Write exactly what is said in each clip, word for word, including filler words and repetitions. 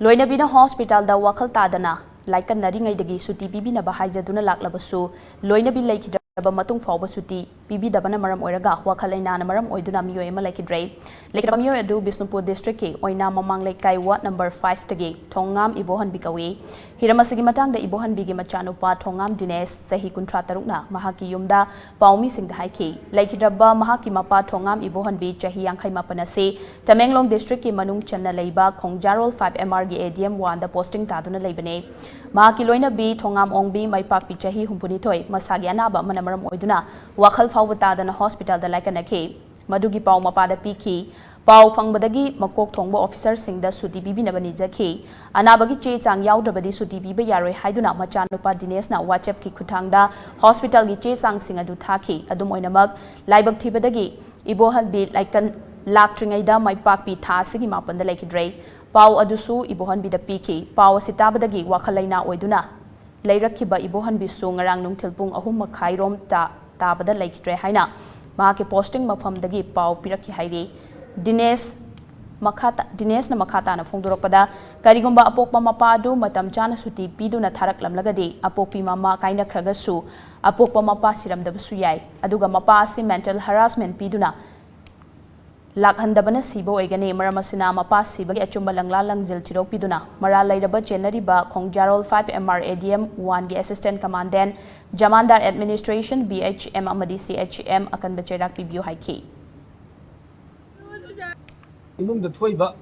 ꯂꯣꯏꯅꯕꯤꯅ ꯍꯣꯁꯄꯤꯇꯥꯜꯗ ꯋꯥꯈꯜ ꯇꯥꯗꯅ ꯂꯥꯏꯀꯠꯅꯔꯤꯉꯩꯗꯒꯤ ꯁꯨꯇꯤ ꯄꯤꯕꯤꯅꯕ ꯍꯥꯏꯖꯗꯨꯅ ꯂꯥꯛꯂꯕꯁꯨ, ꯂꯣꯏꯅꯕꯤ ꯂꯩꯈꯤꯗ꯭ꯔꯕ ꯃꯇꯨꯡ ꯐꯥꯎꯕ ꯁꯨꯇꯤ ꯄꯤꯕꯤꯗꯕꯅ ꯃꯔꯝ ꯑꯣꯏꯔꯒ ꯋꯥꯈꯜ ꯂꯩꯅꯥꯅ ꯃꯔꯝ ꯑꯣꯏꯗꯨꯅ ꯃꯤꯑꯣꯏ ꯑꯃ ꯂꯩꯈꯤꯗ꯭ꯔꯦ꯫ ꯂꯩꯈꯤꯗ꯭ꯔꯕ ꯃꯤꯑꯣꯏ ꯑꯗꯨ ꯕꯤꯁꯅꯨꯄꯨꯔ ꯗꯤꯁꯇ꯭ꯔꯤꯛꯀꯤ ꯑꯣꯏꯅꯥꯝ ꯃꯃꯥꯡ ꯂꯩꯀꯥꯏ ꯋꯥꯔꯗ ꯅꯝꯕꯔ ꯐꯥꯏꯚꯇꯒꯤ ꯊꯣꯡꯉꯥꯝ ꯏꯕꯣꯍꯟꯕꯤ ꯀꯧꯏ꯫ ꯍꯤꯔꯝ ꯑꯁꯤꯒꯤ ꯃꯇꯥꯡꯗ ꯏꯕꯣꯍꯟꯕꯤꯒꯤ ꯃꯆꯥꯅꯨꯄꯥ ꯊꯣꯡꯉꯥꯝ ꯗꯤꯅꯦꯁ, ꯆꯍꯤ ꯀꯨꯟꯊ꯭ꯔꯥ ꯇꯔꯨꯛꯅ ꯃꯍꯥꯛꯀꯤ ꯌꯨꯝꯗ ꯄꯥꯎꯃꯤꯁꯤꯡꯗ ꯍꯥꯏꯈꯤ꯫ ꯂꯩꯈꯤꯗ꯭ꯔꯕ ꯃꯍꯥꯛꯀꯤ ꯃꯄꯥ ꯊꯣꯡꯉꯥꯝ ꯏꯕꯣꯍꯟꯕꯤ, ꯆꯍꯤ ꯌꯥꯡꯈꯩ ꯃꯥꯄꯟ ꯑꯁꯤ ꯇꯃꯦꯡꯂꯣꯡ ꯗꯤꯁꯇ꯭ꯔꯤꯛꯀꯤ ꯃꯅꯨꯡ ꯆꯟꯅ ꯂꯩꯕ ꯈꯣꯡꯖꯥꯔꯣꯜ ꯐꯥꯏꯚ ꯑꯦꯝ ꯑꯥꯔꯒꯤ ꯑꯦ ꯗꯤ ꯑꯦꯝ ꯋꯥꯟꯗ ꯄꯣꯁꯇꯤꯡ ꯇꯥꯗꯨꯅ ꯂꯩꯕꯅꯤ꯫ ꯃꯍꯥꯛꯀꯤ ꯂꯣꯏꯅꯕꯤ ꯊꯣꯡꯉꯥꯝ ꯑꯣꯡꯕꯤ ꯃꯩꯄꯥꯛꯄꯤ, ꯆꯍꯤ ꯍꯨꯝꯐꯨꯅꯤꯊꯣꯏ, ꯃꯁꯥꯒꯤ ꯑꯅꯥꯕ ꯑꯃꯅ ꯃꯔꯝ ꯑꯣꯏꯗꯨꯅ ꯋꯥꯈꯜ ꯐꯥꯎꯕ ꯇꯥꯗꯅ ꯍꯣꯁꯄꯤꯇꯥꯜꯗ ꯂꯥꯏꯀꯠꯅꯈꯤ꯫ ꯃꯗꯨꯒꯤ ꯄꯥꯎ ꯃꯄꯥꯗ ꯄꯤꯈꯤ꯫ ꯄꯥꯎ ꯐꯪꯕꯗꯒꯤ ꯃꯀꯣꯛ ꯊꯣꯡꯕ ꯑꯣꯐꯤꯁꯔꯁꯤꯡꯗ ꯁꯨꯇꯤ ꯄꯤꯕꯤꯅꯕ ꯅꯤꯖꯈꯤ꯫ ꯑꯅꯥꯕꯒꯤ ꯆꯦ ꯆꯥꯡ ꯌꯥꯎꯗ꯭ꯔꯕꯗꯤ ꯁꯨꯇꯤ ꯄꯤꯕ ꯌꯥꯔꯣꯏ ꯍꯥꯏꯗꯨꯅ ꯃꯆꯥꯅꯨꯄꯥ ꯗꯤꯅꯦꯁꯅ ꯋꯥꯆꯦꯞꯀꯤ ꯈꯨꯠꯊꯥꯡꯗ ꯍꯣꯁꯄꯤꯇꯥꯜꯒꯤ ꯆꯦ ꯆꯥꯡꯁꯤꯡ ꯑꯗꯨ ꯊꯥꯈꯤ꯫ ꯑꯗꯨꯝ ꯑꯣꯏꯅꯃꯛ, ꯂꯥꯏꯕꯛ ꯊꯤꯕꯗꯒꯤ ꯏꯕꯣꯍꯟꯕꯤ ꯂꯥꯏꯀꯟ ꯂꯥꯛꯇ꯭ꯔꯤꯉꯩꯗ ꯃꯩꯄꯥꯛꯄꯤ ꯊꯥ ꯑꯁꯤꯒꯤ ꯃꯥꯄꯟꯗ ꯂꯩꯈꯤꯗ꯭ꯔꯦ꯫ ꯄꯥꯎ ꯑꯗꯨꯁꯨ ꯏꯕꯣꯍꯟꯕꯤꯗ ꯄꯤꯈꯤ꯫ ꯄꯥꯎ ꯑꯁꯤ ꯇꯥꯕꯗꯒꯤ ꯋꯥꯈꯜ ꯂꯩꯅꯥ ꯑꯣꯏꯗꯨꯅ ꯂꯩꯔꯛꯈꯤꯕ ꯏꯕꯣꯍꯟꯕꯤꯁꯨ ꯉꯔꯥꯡ ꯅꯨꯡꯊꯤꯜ ꯄꯨꯡ ꯑꯍꯨꯝ ꯃꯈꯥꯏꯔꯣꯝ ꯇꯥ-, ꯇꯥꯕꯗ ꯂꯩꯈꯤꯗ꯭ꯔꯦ ꯍꯥꯏꯅ ꯃꯍꯥꯛꯀꯤ ꯄꯣꯁꯇꯤꯡ ꯃꯐꯝꯗꯒꯤ ꯄꯥꯎ ꯄꯤꯔꯛꯈꯤ ꯍꯥꯏꯔꯤ꯫ ꯗꯤꯅꯦꯁ ꯃꯈꯥ ꯇꯥ-, ꯗꯤꯅꯦꯁꯅ ꯃꯈꯥ ꯇꯥꯅ ꯐꯣꯡꯗꯣꯔꯛꯄꯗ, ꯀꯔꯤꯒꯨꯝꯕ ꯑꯄꯣꯛꯄ ꯃꯄꯥ ꯑꯗꯨ ꯃꯇꯝ ꯆꯥꯅ ꯁꯨꯇꯤ ꯄꯤꯗꯨꯅ ꯊꯥꯔꯛꯂꯝꯂꯒꯗꯤ, ꯑꯄꯣꯛꯄꯤ ꯃꯃꯥ ꯀꯥꯏꯅꯈ꯭ꯔꯒꯁꯨ ꯑꯄꯣꯛꯄ ꯃꯄꯥ ꯁꯤꯔꯝꯗꯕꯁꯨ ꯌꯥꯏ꯫ ꯑꯗꯨꯒ ꯃꯄꯥ ꯑꯁꯤ mental harassment ꯄꯤꯗꯨꯅ ꯂꯥꯛꯍꯟꯗꯕꯅ ꯁꯤꯕ ꯑꯣꯏꯒꯅꯤ꯫ ꯃꯔꯝ ꯑꯁꯤꯅ, ꯃꯄꯥ ꯁꯤꯕꯒꯤ ꯑꯆꯨꯝꯕ ꯂꯪꯂꯥ ꯂꯪꯖꯤꯜ ꯊꯤꯗꯣꯛꯄꯤꯗꯨꯅ ꯃꯔꯥꯜ ꯂꯩꯔꯕ ꯆꯦꯟꯅꯔꯤꯕ ꯈꯣꯡꯖꯥꯔꯣꯜ five M R A D M ꯋꯥꯟꯒꯤ assistant commandant, ꯖꯃꯥꯟꯗꯥꯔ administration, ꯕꯤ ꯑꯩꯆ ꯑꯦꯝ ꯑꯃꯗꯤ ꯁꯤ ꯑꯩꯆ ꯑꯦꯝ ꯑꯀꯟꯕ ꯆꯩꯔꯥꯛ ꯄꯤꯕꯤꯌꯨ ꯍꯥꯏꯈꯤ꯫ ꯏꯃꯨꯡꯗ ꯊꯣꯛꯏꯕ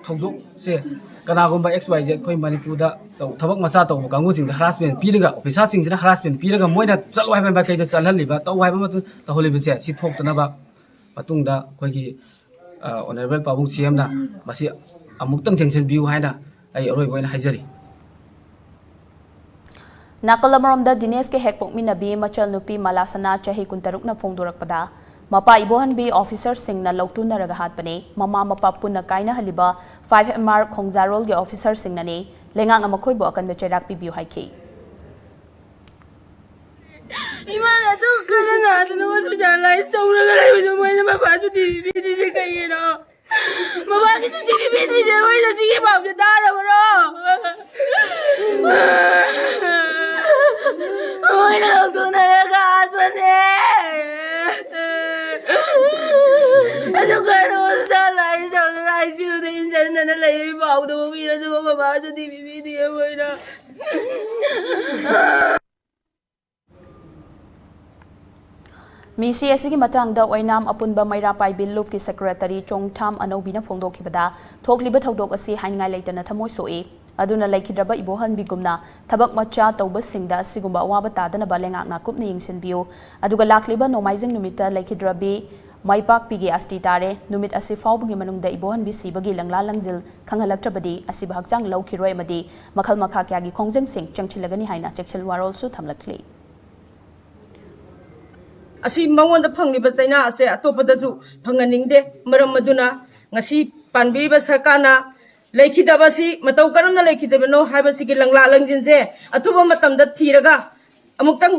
ꯊꯧꯗꯣꯛꯁꯦ ꯀꯅꯥꯒꯨꯝꯕ X Y Z ꯑꯩꯈꯣꯏ ꯃꯅꯤꯄꯨꯔꯗ ꯇꯧ-, ꯊꯕꯛ ꯃꯆꯥ ꯇꯧꯕ ꯀꯥꯡꯕꯨꯁꯤꯡꯗ harassment ꯄꯤꯔꯒ, ꯑꯣꯐꯤꯁꯥꯔꯁꯤꯡꯁꯤꯅ harassment ꯄꯤꯔꯒ ꯃꯣꯏꯅ ꯆꯠꯂꯣ ꯍꯥꯏꯕ ꯃꯥꯏꯀꯩꯗ ꯆꯠꯍꯜꯂꯤꯕ, ꯇꯧ ꯍꯥꯏꯕ ꯃꯇꯨꯡ ꯇꯧꯍꯜꯂꯤꯕꯁꯦ, ꯁꯤ ꯊꯣꯛꯇꯅꯕ ꯃꯇꯨꯡꯗ ꯑꯩꯈꯣꯏꯒꯤ, ꯑ, Honourable ꯄꯥꯕꯨꯡ C M ꯅ ꯃꯁꯤ ꯑꯃꯨꯛꯇꯪ ꯊꯦꯡꯖꯤꯟꯕꯤꯌꯨ ꯍꯥꯏꯅ ꯑꯩ ꯑꯔꯣꯏꯕ ꯑꯣꯏꯅ ꯍꯥꯏꯖꯔꯤ꯫ ꯅꯥꯀꯜ ꯑꯃꯔꯣꯝꯗ, ꯗꯤꯅꯦꯁꯀꯤ ꯍꯦꯛ ꯄꯣꯛꯃꯤꯟꯅꯕꯤ ꯃꯆꯜ ꯅꯨꯄꯤ ꯃꯂꯥꯁꯅꯥ, ꯆꯍꯤ ꯀꯨꯟꯇꯔꯨꯛꯅ ꯐꯣꯡꯗꯣꯔꯛꯄꯗ, ꯃꯄꯥ ꯏꯕꯣꯍꯟꯕꯤ ꯑꯣꯐꯤꯁꯥꯔꯁꯤꯡꯅ ꯂꯧꯇꯨꯅꯔꯒ ꯍꯥꯠꯄꯅꯤ꯫ ꯃꯃꯥ ꯃꯄꯥ ꯄꯨꯟꯅ ꯀꯥꯏꯅꯍꯜꯂꯤꯕ ꯐꯥꯏꯚ ꯑꯦꯝ ꯑꯥꯔ ꯈꯣꯡꯖꯥꯔꯣꯜꯒꯤ ꯑꯣꯐꯤꯁꯥꯔꯁꯤꯡꯅꯅꯤ꯫ ꯂꯩꯉꯥꯛꯅ ꯃꯈꯣꯏꯕꯨ ꯑꯀꯟꯕ ꯆꯩꯔꯥꯛ ꯄꯤꯕꯤꯌꯨ ꯍꯥꯏꯈꯤ꯫ ꯏꯃꯥꯅ ꯑꯁꯨꯛ ꯀꯟꯅ ꯅꯥꯗꯅ hospitalize ꯇꯧꯔꯒ ꯂꯩꯕꯗꯣ ꯃꯣꯏꯅ ꯃꯄꯥ ꯁꯨꯇꯤ ꯄꯤꯕꯤꯗ꯭ꯔꯤꯁꯦ ꯀꯩꯒꯤꯅꯣ? ꯃꯃꯥꯒꯤ ꯁꯨꯇꯤ ꯄꯤꯕꯤꯗ꯭ꯔꯤꯁꯦ ꯃꯣꯏꯅ ꯁꯤꯒꯤ ꯄꯥꯎꯁꯦ ꯇꯥꯔꯕ꯭ꯔꯣ? ꯃꯣꯏꯅ ꯂꯧꯊꯣꯛꯅꯔꯒ ꯍꯥꯠꯄꯅꯦ꯫ ꯑꯗꯨ ꯀꯩꯅꯣ ꯍꯣꯁꯄꯤꯇꯥꯜ ꯂꯥꯏ ꯁꯪꯗꯅ ꯑꯥꯏ ꯁꯤ ꯌꯨꯗ ꯏꯟꯁꯤꯟꯗꯅ ꯂꯩ꯫ ꯄꯥꯎꯗꯣ ꯄꯤꯔꯁꯨ ꯃꯃꯥ ꯁꯨꯇꯤ ꯄꯤꯕꯤꯗꯦ ꯃꯣꯏꯅ꯫ ꯃꯤꯁꯤ ꯑꯁꯤꯒꯤ ꯃꯇꯥꯡꯗ ꯑꯣꯏꯅꯥꯝ ꯑꯄꯨꯟꯕ ꯃꯩꯔꯥ ꯄꯥꯏꯕꯤ ꯂꯨꯞꯀꯤ ꯁꯦꯀ꯭ꯔꯦꯇꯔꯤ ꯆꯣꯡꯊꯥꯝ ꯑꯅꯧꯕꯤꯅ ꯐꯣꯡꯗꯣꯛꯈꯤꯕꯗ, ꯊꯣꯛꯂꯤꯕ ꯊꯧꯗꯣꯛ ꯑꯁꯤ ꯍꯥꯏꯅꯤꯡꯉꯥꯏ ꯂꯩꯇꯅ ꯊꯃꯣꯏ ꯁꯣꯛꯏ꯫ ꯑꯗꯨꯅ ꯂꯩꯈꯤꯗ꯭ꯔꯕ ꯏꯕꯣꯍꯟꯕꯤꯒꯨꯝꯅ ꯊꯕꯛ ꯃꯆꯥ ꯇꯧꯕꯁꯤꯡꯗ ꯑꯁꯤꯒꯨꯝꯕ ꯑꯋꯥꯕ ꯇꯥꯗꯅꯕ ꯂꯩꯉꯥꯛꯅ ꯀꯨꯞꯅ ꯌꯦꯡꯁꯤꯟꯕꯤꯌꯨ꯫ ꯑꯗꯨꯒ ꯂꯥꯛꯂꯤꯕ ꯅꯣꯡꯃꯥꯏꯖꯤꯡ ꯅꯨꯃꯤꯠꯇ ꯂꯩꯈꯤꯗ꯭ꯔꯕꯤ ꯃꯥꯏꯄꯥꯛꯄꯤꯒꯤ ꯑꯁꯇꯤ ꯇꯥꯔꯦ꯫ ꯅꯨꯃꯤꯠ ꯑꯁꯤ ꯐꯥꯎꯕꯒꯤ ꯃꯅꯨꯡꯗ ꯏꯕꯣꯍꯟꯕꯤ ꯁꯤꯕꯒꯤ ꯂꯪꯂꯥ ꯂꯪꯖꯤꯜ ꯈꯪꯍꯜꯂꯛꯇ꯭ꯔꯕꯗꯤ ꯑꯁꯤꯕ ꯍꯛꯆꯥꯡ ꯂꯧꯈꯤꯔꯣꯏ ꯑꯃꯗꯤ ꯃꯈꯜ ꯃꯈꯥ ꯀꯌꯥꯒꯤ ꯈꯣꯡꯖꯪꯁꯤꯡ ꯆꯪꯁꯤꯜꯂꯒꯅꯤ ꯍꯥꯏꯅ ꯆꯦꯛꯁꯤꯜ ꯋꯥꯔꯣꯜꯁꯨ ꯊꯝꯂꯛꯂꯤ꯫ ꯑꯁꯤ ꯃꯉꯣꯟꯗ ꯐꯪꯂꯤꯕ ꯆꯩꯅꯥ ꯑꯁꯦ ꯑꯇꯣꯞꯄꯗꯁꯨ ꯐꯪꯍꯟꯅꯤꯡꯗꯦ꯫ ꯃꯔꯝ ꯑꯗꯨꯅ ꯉꯁꯤ ꯄꯥꯟꯕꯤꯔꯤꯕ ꯁꯔꯀꯥꯔꯅ ꯂꯩꯈꯤꯗꯕꯁꯤ ꯃꯇꯧ ꯀꯔꯝꯅ ꯂꯩꯈꯤꯗꯕꯅꯣ ꯍꯥꯏꯕꯁꯤꯒꯤ ꯂꯪꯂꯥ ꯂꯪꯖꯤꯟꯁꯦ ꯑꯊꯨꯕ ꯃꯇꯝꯗ ꯊꯤꯔꯒ ꯑꯃꯨꯛꯇꯪ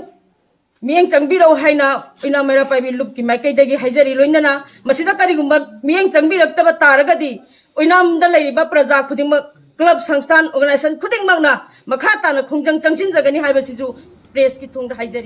ꯃꯤꯠꯌꯦꯡ ꯆꯪꯕꯤꯔꯛꯎ ꯍꯥꯏꯅ ꯑꯣꯏꯅꯥꯝ ꯃꯩꯔꯥ ꯄꯥꯏꯕꯤ ꯂꯨꯞꯀꯤ ꯃꯥꯏꯀꯩꯗꯒꯤ ꯍꯥꯏꯖꯔꯤ꯫ ꯂꯣꯏꯅꯅ ꯃꯁꯤꯗ ꯀꯔꯤꯒꯨꯝꯕ ꯃꯤꯠꯌꯦꯡ ꯆꯪꯕꯤꯔꯛꯇꯕ ꯇꯥꯔꯒꯗꯤ ꯑꯣꯏꯅꯥꯝꯗ ꯂꯩꯔꯤꯕ ꯄ꯭ꯔꯖꯥ ꯈꯨꯗꯤꯡꯃꯛ, ꯀ꯭ꯂꯕ, ꯁꯪꯁꯊꯥꯟ, ꯑꯣꯔꯒꯅꯥꯏꯖꯦꯁꯟ ꯈꯨꯗꯤꯡꯃꯛꯅ ꯃꯈꯥ ꯇꯥꯅ ꯈꯣꯡꯖꯪ ꯆꯪꯁꯤꯟꯖꯒꯅꯤ ꯍꯥꯏꯕꯁꯤꯁꯨ ꯄ꯭ꯔꯦꯁꯀꯤ ꯊꯣꯡꯗ ꯍꯥꯏꯖꯔꯤ꯫